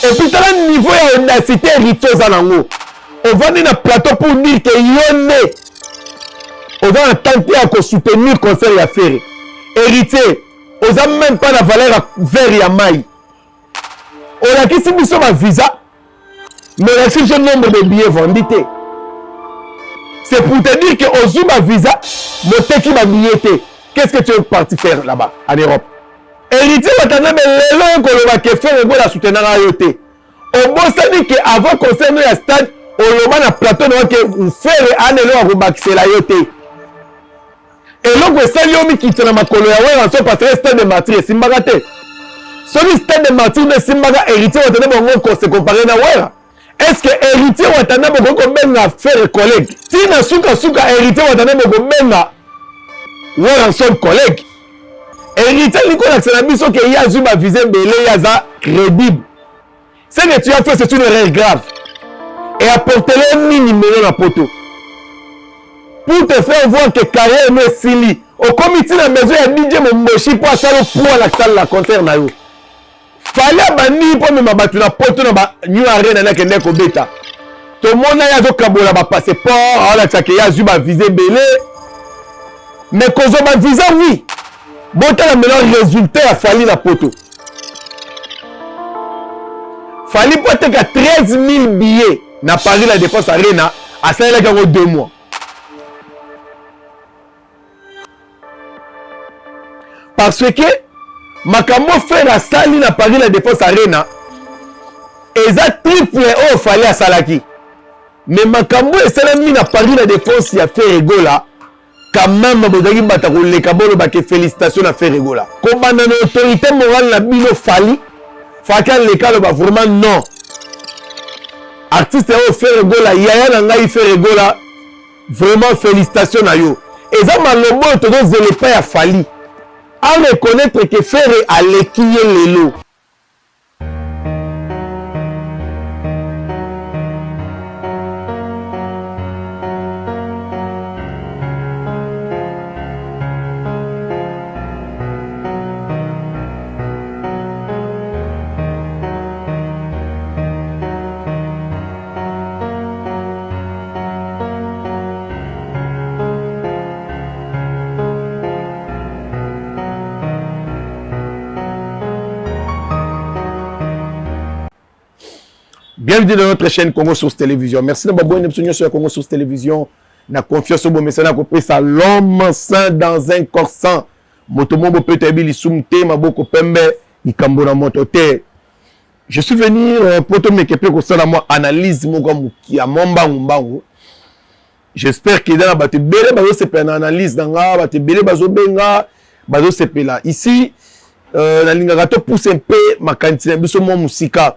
Et puis tala niveau ya audacité Héritier oza nango. Ovandi na plateau pour dire que yo nde oza na temps te ya ko soutenir concert ya Ferre. Héritier, oza même pas na valeur ya verre ya mayi. Olakisi biso ba visa mais olakisi biso nombre de billets vendus te. C'est pour te dire que ozwi ba visa moteki ba billets te. Qu'est-ce que tu es parti faire là-bas en Europe? Heritier Watanabe lelo oye koloba ke Ferre Gola soutenaka yo te. Obosani ke avant concert no ya stade oloba na plateau na yo ke Ferre ana eloko akobakisela yo te. Eloko esali yo mikitisa na makolo ya Werrason parce que stade de martyr esimbaka te. Soki stade de martyr nde esimbaka Heritier Watanabe ongo ko se comparer na Werra. Est-ce que Heritier Watanabe okoki kobenga Ferre collègue? Ti na suka suka Heritier Watanabe okobenga Werrason collègue? Héritier alingi kolakisa na biso ke ye azwi ba visa ebele, ye aza crédible. Ce que tu as fait, c'est une erreur grave. Et apportele nini melo na poto? Pour te faire voir que carrière no esili, okomi ti na besoin ya DJ Momboshi mpo asala poids na salle la concert na yo. Fally abandi mpo amema bato na poto na ba New Arena na akende kobeta. Tomona ye azokabola ba passeport, aolakisa ke ye azwi ba visa ebele. Mais kozwa ba visa oui. Botala maintenant résultat ya Fally na poto. Fally mpo ateka 13 000 billets na Paris la Défense Arena, asalelaki yango 2 mois. Parce que makambo Ferre asali na Paris la Défense Arena eza triple oyo Fally asalaki. Mais makambo esalami na Paris la Défense ya Ferre Gola quand même bozalaki bata koleka boloba ke félicitations na Ferre Gola. Kobanda na autorité morale na bino Fally, Fally aleka aloba vraiment non. Artiste oyo Ferre Gola, yaya na ngai Ferre Gola, vraiment félicitations na yo. Eza maloba oyo tozozela epai ya Fally. A reconnaître que Ferre aleki ye lelo. Bienvenue dans notre chaîne Congo Source Télévision. Merci de m'abonner sur Congo Source Télévision. Na confiance au bon message kopesa l'homme saint dans un corps saint. Moto mombo peut être lisumu te maboko pembe likambo na moto te. Je suis venu euh, po tomeke mpe kosala mwa analyse moko ya mwa mbangu mbangu. J'espère que eza na bato ebele bazosepela na analyse na nga, bato ebele bazobenga bazosepela. Ici euh, nalingaka topousse mpe makanisi na biso mwa mosika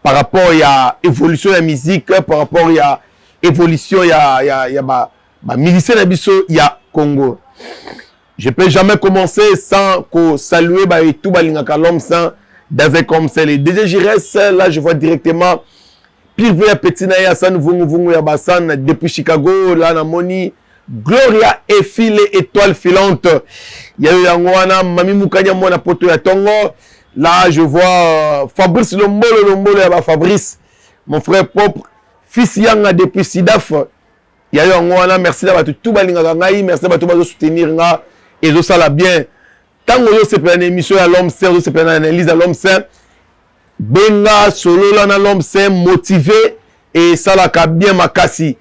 par rapport ya évolution ya musique, par rapport ya évolution ya, ya, ya ba, ba musicien na biso ya Congo. Je peux jamais commencer sans ko saluer ba et tout balingaka l'homme saint David comme c'est le DG Jires là je vois directement Pirve ya petit na ye Hassan Vungu Vungu ya Basan depuis Chicago là na moni Gloria Efile étoile filante ya yo yango wana Mami Mukanya mwana poto ya tongo là je vois euh, Fabrice Lombolo Lombolo ya ba Fabrice mon frère propre fils Yanga depuis Sidaf ya yo yango wana merci na bato tout balingaka ngai merci na bato bazo soutenir nga ezosala bien ntango ozosepela na émission ya l'homme saint ozosepela na analyse ya l'homme saint benga solola na l'homme saint motive esalaka bien makasi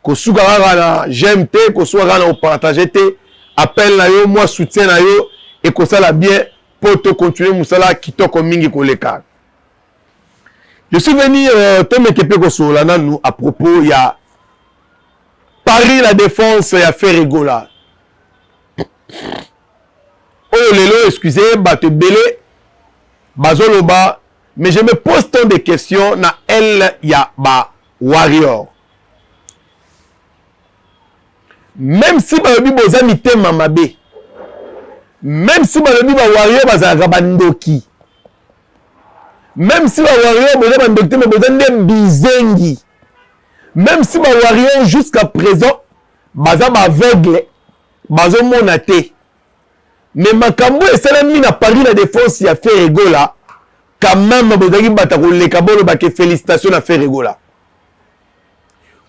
kosuka kaka na j'aime te kosuka kaka na kopartage te appel na yo mwa soutien na yo ekosala bien mpo to continue mosala kitoko mingi koleka Je suis venu euh, tomeke mpe kosolola nanu à propos ya Paris la défense ya Ferre Gola oyo lelo excusez bato ebele bazoloba mais je me pose tant de questions na aile ya ba warrior même si balobi boza mitema mabe même si balobi ba warrior bazalaka bandoki Meme si ba warrior boza ba ndoki te mais boza nde bizengi. Meme si ba warrior jusqu'à présent baza ba aveugle bazo mona te. Mais makambo esalami na Paris la défense ya Ferre Gola. Quand même bozalaki bato ya koleka boloba ke félicitation na Ferre Gola.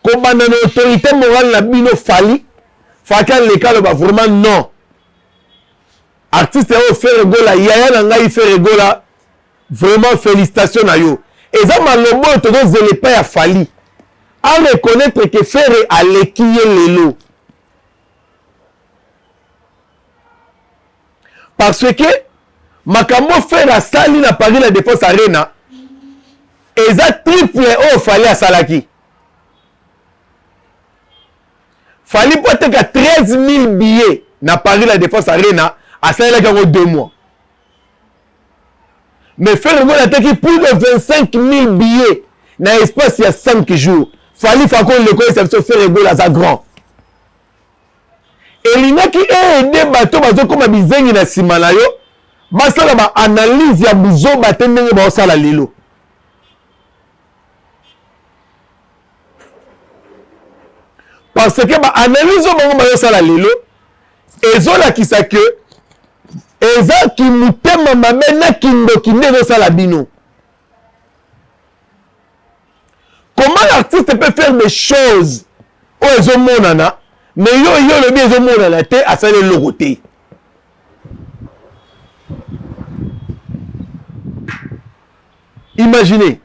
Kobanda na autorité morale na bino Fally, Faki aleka aloba vraiment non. Artiste oyo Ferre Gola, yaya na ngai Ferre Gola, vraiment félicitation na yo. Eza maloba oyo tozozela epai ya Fally. A reconnaître que Ferre aleki ye lelo. Parce que makambo Ferre asali na Paris la Défense Arena eza triple oyo Fally asalaki. Fally mpo ateka 13 000 billets na Paris la Défense Arena asalelaki yango 2 mois. Mais Ferre Gola ateki plus de 25 000 billets na espace ya 5 jours. Fally fako leko yesa biso Ferre Gola aza grand. Elingaki e-aider bato bazokoma bizengi na nsima na yo basala ba analyse ya buzoba te ndenge baosala lelo. Parce que ba analyse oyo bango bazosala lelo ezolakisa ke eza kimutema mabe na kindoki nde ezosala bino. Comment l'artiste peut faire des choses oyo ezomonana mais yo yo olobi ezomonana te, asali eloko te. Imaginez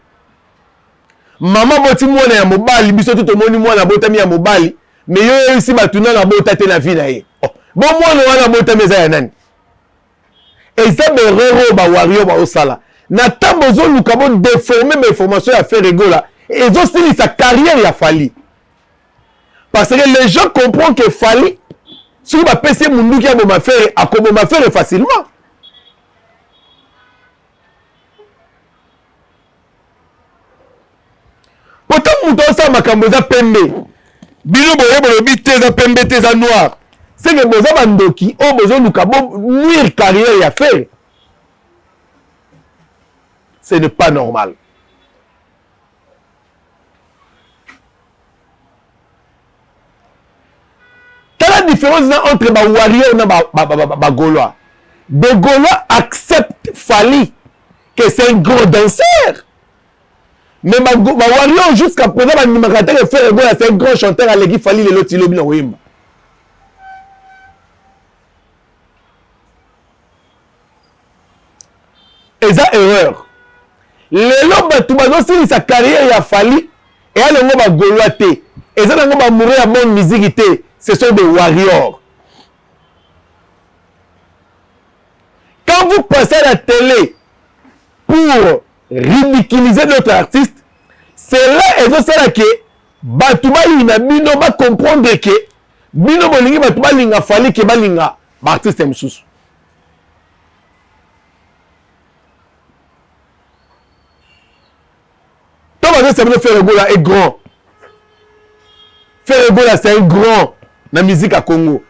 mama boti mwana ya mobali, biso tu tomoni mwana abotami ya mobali, mais yo oyebisi bato nano abota te na vie na ye. Oh, bo mwana wana abotami eza ya nani? Eza berere oyo ba warrior baosala na ntango bozoluka bo déformer ba information ya Ferre Gola, ezosilisa carrière ya Fally. Parce que les gens comprennent que Fally soki bapesi ye munduki ya boma Ferre, akoboma Ferre facilement. Pourtant moto osala makambo eza pembe, bino boye bolobi te eza pembe te, eza noir. Seke boza bandoki oyo bozoluka bo nuire carrière ya Ferre. Ce n'est pas normal. Tala différence na entre ba warrior na ba, ba, ba, ba, ba Gaulois. Des Gaulois acceptent Fally que c'est un grand danseur. Mais ba, ba warrior jusqu'à présent bandimaka te que Ferre Gola c'est un grand chanteur, aleki Fally lelo ti lobi na koyemba. Eza erreur. Lelo bato bazosilisa carrière ya Fally eya nango ba Gaulois te, eza nango ba amoureux ya bonne musique te, ce sont des warriors. Quand vous passez à la télé pour ridiculiser d'autres artistes, cela ezosala ke bato bayina bino, ba comprendre ke bino bolingi bato balinga Fally ke balinga ba artiste mosusu. Tant que bino Ferre Gola est grand. Ferre Gola c'est un grand na musique à Congo.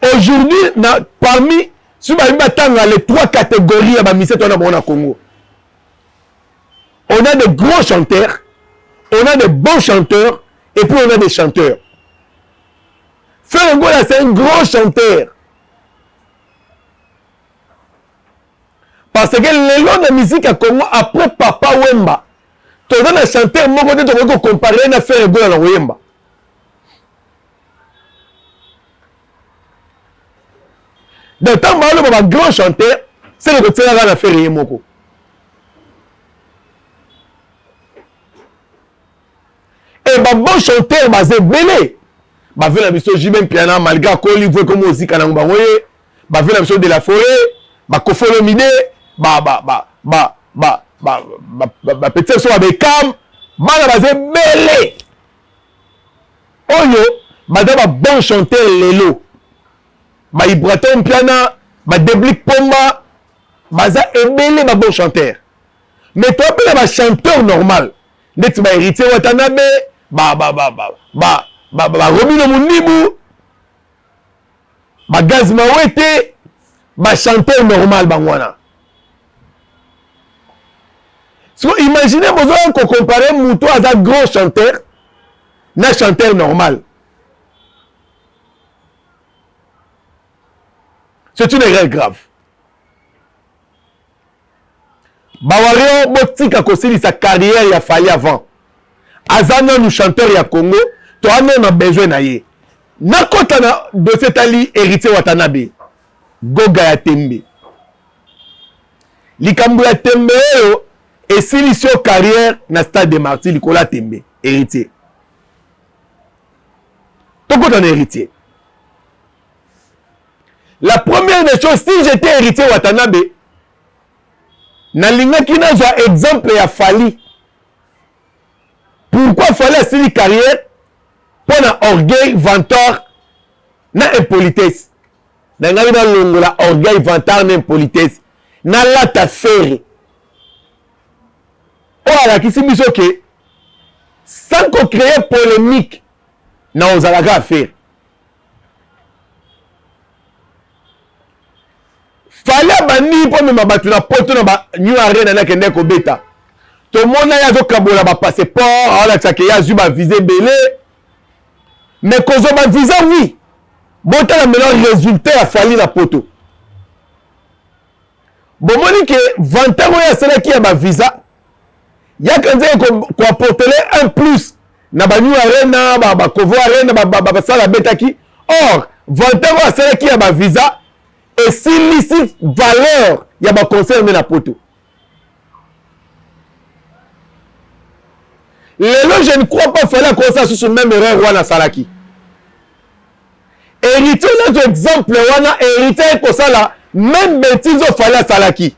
Aujourd'hui na parmi si ba batanga les trois catégories ya ba musiciens na bango na Congo. On a des grands chanteurs, on a des bons chanteurs et puis on a des chanteurs. Ferre Gola c'est un grand chanteur. Parce que lelo na musique ya Congo après Papa Wemba, toza na chanteur moko te tokoki kocomparer na Ferre Gola na koyemba. Donc ntango baloba ba grand chanteur, c'est que kotielaka na Ferre ye moko. Et ba bon chanteur baza ebele. Ba na biso JB Mpiana malgré akoli voix comme ozika nango bango ye, ba na biso de la forêt, ba Koffi Olomide, ba ba ba ba ba ba ba ba petit biso ba Beckham, bana baza ebele. Oyo baza ba bon chanteur lelo. Ba Ibrator Mpiana, ba Deblik Pomba, baza ebele ba bon chanteur. Mais toi pe na ba chanteur normal ndeti ba Héritier Watanabe, ba ba ba ba ba ba ba Robino Mundibu, ba Gaz Mawete, ba chanteur normal bango wana. So imaginez bozo ko comparer muto aza grand chanteur na chanteur normal. C'est une erreur grave. Ba warrior botika kosilisa carrière ya Fally avant. Aza nanu chanteur ya Congo, toa nanu na besoin na ye. Nakota na dossier etali Heritier Watanabe, Goga ya tembe. Likambo ya tembe oyo esilisi yo carrière na Stade de Martyrs likolo ya tembe, Heritier. Tokota na Heritier. La première des choses, si j'étais Héritier Watanabe, nalingaki nazwa exemple ya Fally. Pourquoi Fally asili carrière mpo na orgueil, vantard na impolitesse? Nalingaki nalongola orgueil, vantard na impolitesse, nalata Ferre oyo alakisi biso ke sans ko créer polémique na ozalaka affaire. Fally abandi mpo amema bato na poto na ba New Arena na akendaki kobeta. Tomona ye azokabola ba passeport, aolakisa ke ye azwi ba visa ebele. Mais kozwa ba visa oui. Botala maintenant résultat ya Fally na poto. Bomoni ke vantard oyo asalaki ya ba visa yaka nzeke ko, ko apporter un plus na ba New Arena, ba, ba Kovo Arena, ba, ba, ba, basala abetaki. Or, vantard oyo asalaki ya ba visa esilisi valeur ya ba concert nde na poto. Lelo je ne crois pas Fally akosala susu même erreur wana asalaki. Héritier nazo exemple wana héritier ekosala même bêtise oyo Fally asalaki.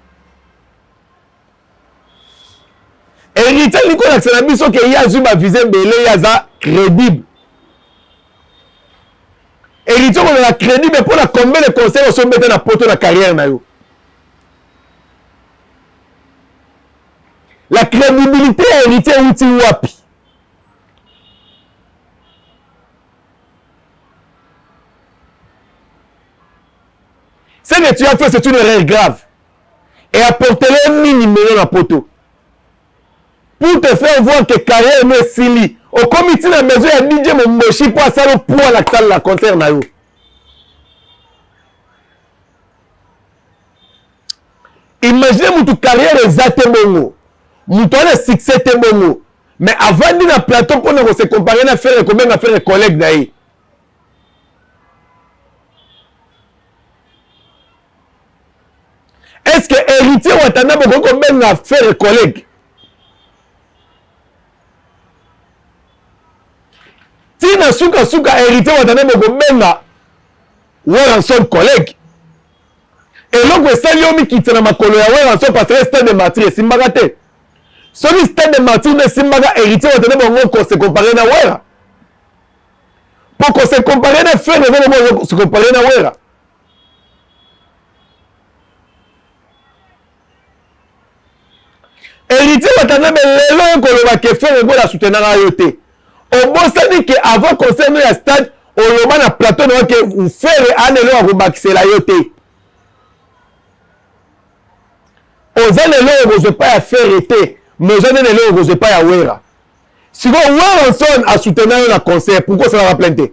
Héritier alingi kolakisa na biso ke ye azwi ba visa ebele, ye aza crédible. Héritier okozala crédible mpo na combien de conseils osobeta na poto na carrière na yo? La crédibilité ya héritier euti wapi? Ce que tu as fait, c'est une erreur grave. Et apporter-le nini melo na poto. Pour te faire voir que carrière no esili. Okomi ti na besoin ya DJ Momboshi po asala poids na salle la concert na yo. Imagine mutu carrière eza te bongo. Mutu ana succès te bongo. Mais avandi na plateau pona ko se comparer na Ferre, kobenga Ferre collègue na ye. Est-ce que Héritier Watanabe okoki kobenga Ferre collègue? Tina suka suka Héritier Watanabe okobenga Werrason collègue. Eloko esali yo mikitisa na makolo ya Werrason parce que stade de martyr esimbaka te. Soki stade de martyr nde esimbaka Héritier Watanabe yango ko se comparer na Werra. Po ko se comparer na Ferre eza bongo se comparer na Werra. Héritier Watanabe lelo ye koloba ke Ferre Gola soutenaka yo te. Obosani ke avant concert no ya stade oloba na plateau na yo ke Ferre ana eloko akobakisela yo te. Oza na eloko kozwa epai ya Ferre te, mais oza nde na eloko kozwa epai ya Werra. Sikoyo Werrason asoutena yo na concert, pourquoi osalaka plainte te?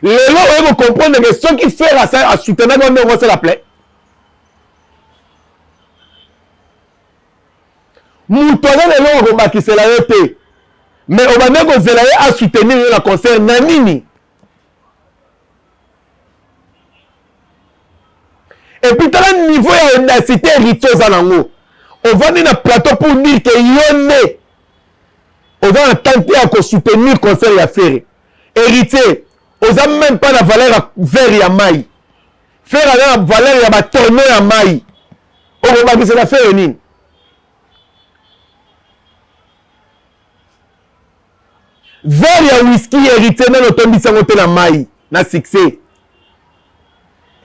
Lelo oye ko comprendre que soki Ferre asoutenaka yo nde okosala plainte. Moto aza na eloko akobakisela yo te, mais obandaki kozela ye asoutenir yo na concert na nini? Et puis tala niveau ya audacité Héritier oza nango. Ovandi na plateau pour dire que yo nde oza na temps te ya ko soutenir concert ya Ferre. Héritier, oza même pas na valeur ya verre ya mayi. Ferre aza na valeur ya ba tonneau ya mayi. Okobakisela Ferre nini? Verre ya whisky Héritier nano otondisi yango te na mayi na succès.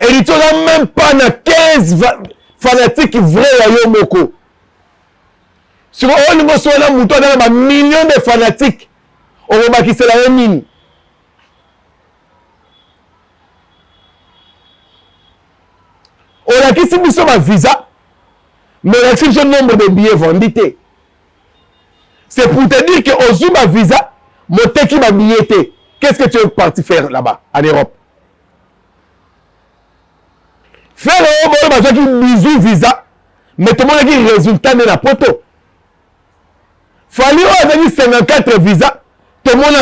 Héritier oza même pas na 15 fanatique vrai ya yo moko. Sikoyo olingi oswana moto aza na ba millions de fanatiques, okobakisela ye nini? Olakisi biso ba visa, mais olakisi biso nombre de billets vendus te. C'est pour te dire que ozwi ba visa, moteki ba billets te. Qu'est-ce que tu es parti faire là-bas en Europe? Ferre oyo boyo bazwaki 18 visa, Mais tomonaki résultat nde na poto. Fally oyo azalaki 54 visa, tomona.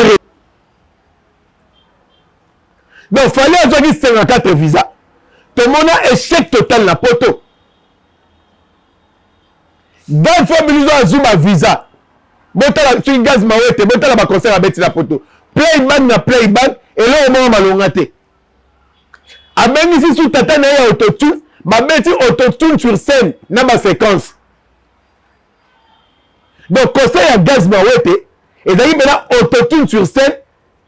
Donc Fally azwaki 54 visa, tomona échec total na poto. Gaz Fabulous azwi ba visa, botala soki Gaz Mawete, botala ba concert abeti na poto, playback na playback, eloko moko malonga te. Abengisi su tata na ye ya autotune, babeti autotune sur scène na ba séquence. Donc concert ya Gaz Mawete ezalaki mpena autotune sur scène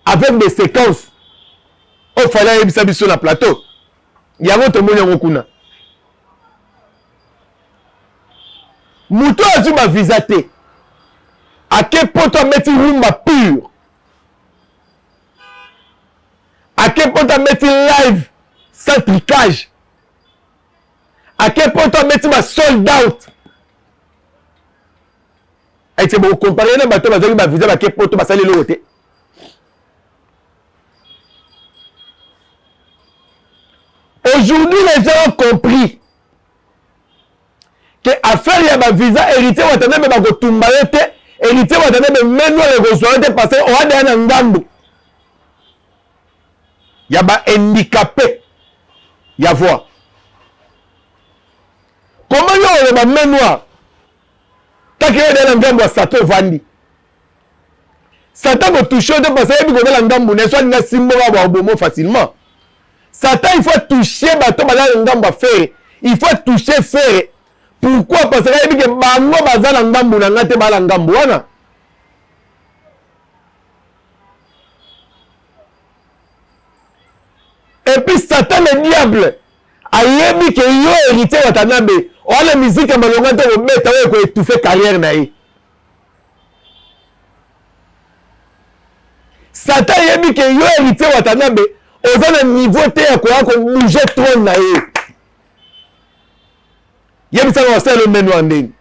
avec des séquences oyo Fally ayebisa biso na plateau. Yango tomoni yango kuna. Moto oyo azwi bavisa te, ake poto, abeti rumba pure, ake poto, abeti live sans trucage, ake poto, abeti ba sold out. Ete bokocomparer na bato bazwaki bavisa, bake poto, basali eloko te. Aujourd'hui, les gens ont compris que affaire ya bavisa, Héritier Watanabe, bakotumba yo te. Héritier Watanabe, main noire ekozwa yo te, parce que oadaya na ngambo ya bahandicapé ya voix. Comment yo oloba main noire kaka yo odaya na ngambo ya Satan? Ovandi, Satan kotoucher yo te, parce que ayebi kozala ngambu na ye. So alinga simboka babomo facilement. Satan, il faut toucher bato baza na ngambo ya Ferre. Il faut toucher Ferre. Pourquoi? Parce que ayebi ke bango baza na ngambu na nga te, baa na ngambu wana. Et puis Satan le diable ayebi ke yo, Héritier Watanabe, owana musique ya malonga te, kobeta oyo ekoétouffer carrière na ye. Satan ayebi ke yo, Héritier Watanabe, oza na niveau te ya koya kobouger trône na ye. Yebisaka basala main noire ndeni.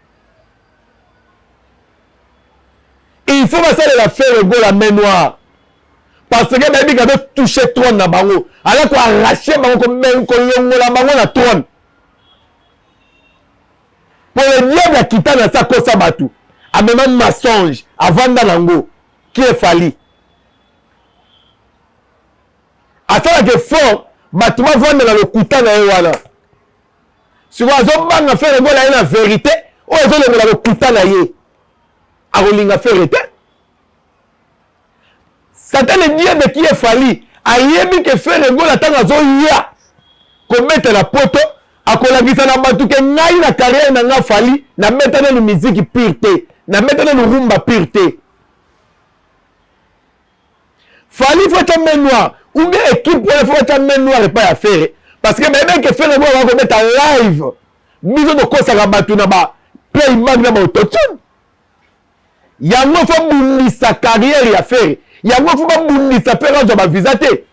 Il faut basalela Ferre Gola main noire, parce que bayebi ka toucher trône na bango, ala koarracher bango, kolongola bango na trône. Po le diable akita na se, akosa bato, amema mensonge, avanda nango. Ki efali asalaka effort, bato bavanda na lokuta na ye wana. Sikoyo azobanga Ferre Gola ye na vérité oyo ezolongola lokuta na ye. Akolinga Ferre te. Satan le diable ki efali ayebi ke Ferre Gola, ntango azoya kobetela poto, akolakisa na bato ke ngai na carrière na nga, Fally, nabeta nanu miziki pure te, nabeta nanu rumba pure te. Fally faut atya main noire, ou bien équipe wana faut atya main noire epai ya Ferre, parce que bayebi ke Ferre Gola bakobeta live. Biso tokosaka bato na ba playback na baautotune. Yango faut bundisa carrière ya Ferre, yango faut babundisa Ferre azwa bavisa te.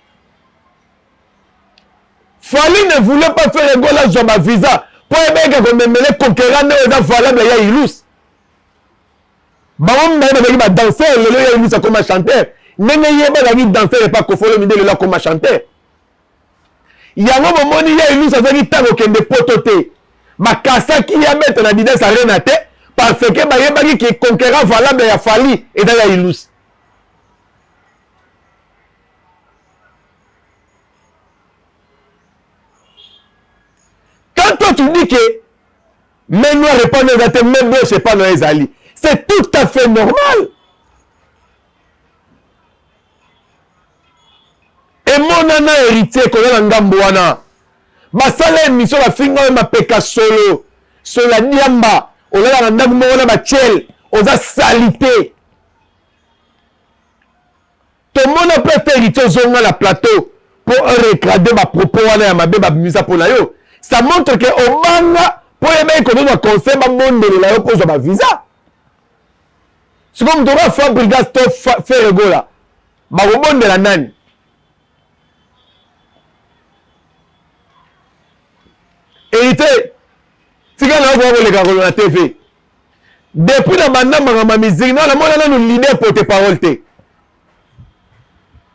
Fally ne voulait pas Ferre Gola azwa bavisa, mpo ayebaki komemele concurrent nde oyo eza valable ya Ilus. Bango mibale bazalaki badanseur. Lelo ya Ilus akoma chanteur. Ndenge ye bazalaki danseur epa Koffi Olomide, lelo akoma chanteur. Yango bomoni ya Ilus azalaki ntango okende poto te, bakasaki ya bete na Adidas Arena te, parce que bayebaki ke concurrent valable ya Fally eza ya Ilus. Quand toi tu dis que main noire epa na eza te, main blanche epa na ezali, c'est tout à fait normal. Emonana Héritier koza na ngambo wana. Basala émission, bafinga oyo mapeka solo solo ya diamba, olala na ndako moko na batiele, oza sali te. Tomona mpe te Héritier ozonga na plateau mpo orecadrer bapropos wana ya mabe babimisa mpo na yo. Ça montre ke obanga, mpo oyebaki kozozwa conseil, babondelela yo mpo ozwa bavisa. Sikoyo moto oka Fabregas to Ferre Gola, bakobondela nani? Héritier, tika na yo koya koleka kolo na TV. Depuis na banda makambo ya miziki, na namona nanu leader porte parole te.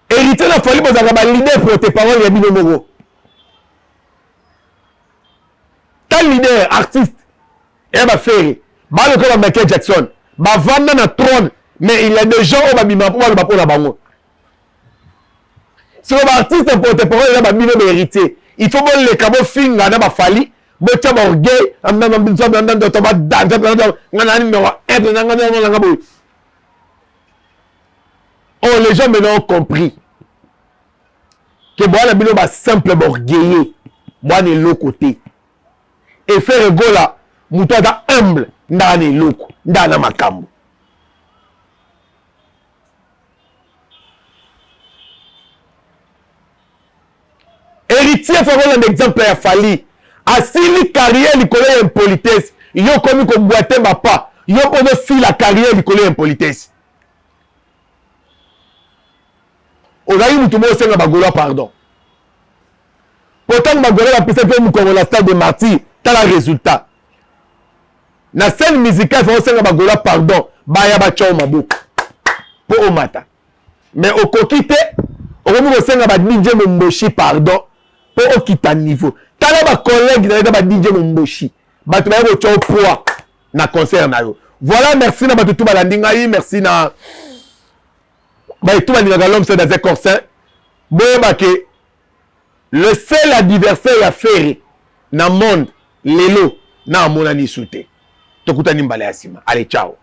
Héritier na Fally bozalaka ba leader porte parole ya bino moko. Ta leader artiste. Eya ba Ferre ba lokola ba Michael Jackson bavanda na trône, mais il y a des gens oyo babima mpo baloba mpo na bango. Siko ba artiste porte parole eza ba bino ba héritier, il faut boleka bofinga na ba Fally, botia ba orgueil nga na numéro 1 nga nga nga boye. Oh, les gens maintenant ont compris que boya na bino ba simple ba orgueilleux, boya na eloko te. Et Ferre Gola moto aza humble ndaa na eloko ndaa na makambo. Héritier faut kolanda exemple ya Fally, asili carrière likolo ya impolitesse, yo okomi kobwate bapa, yo mpo ozosila carrière likolo ya impolitesse. Ozalaki motu moko osenga bagolois pardon, po ntango bagolois bapesaki yo mokongo na stade de martyr, tala résultat na scène musicale. Faut osenga bagolois pardon, baya batya yo maboko mpo omata, mais okoki te, okomi kosenga ba DJ Momboshi pardon mpo okita niveau. Tala bacollègue na yo eza ba DJ Momboshi, bato baye kotya yo poids na concert na yo. Voilà, merci na bato tu balandi ngai, merci na bato balingaka l'homme c'est dans un corps sain. Boyeba ke le seul adversaire ya Ferre na monde lelo na amonani su te. Tokutani mbala ya nsima. Allez, ciao.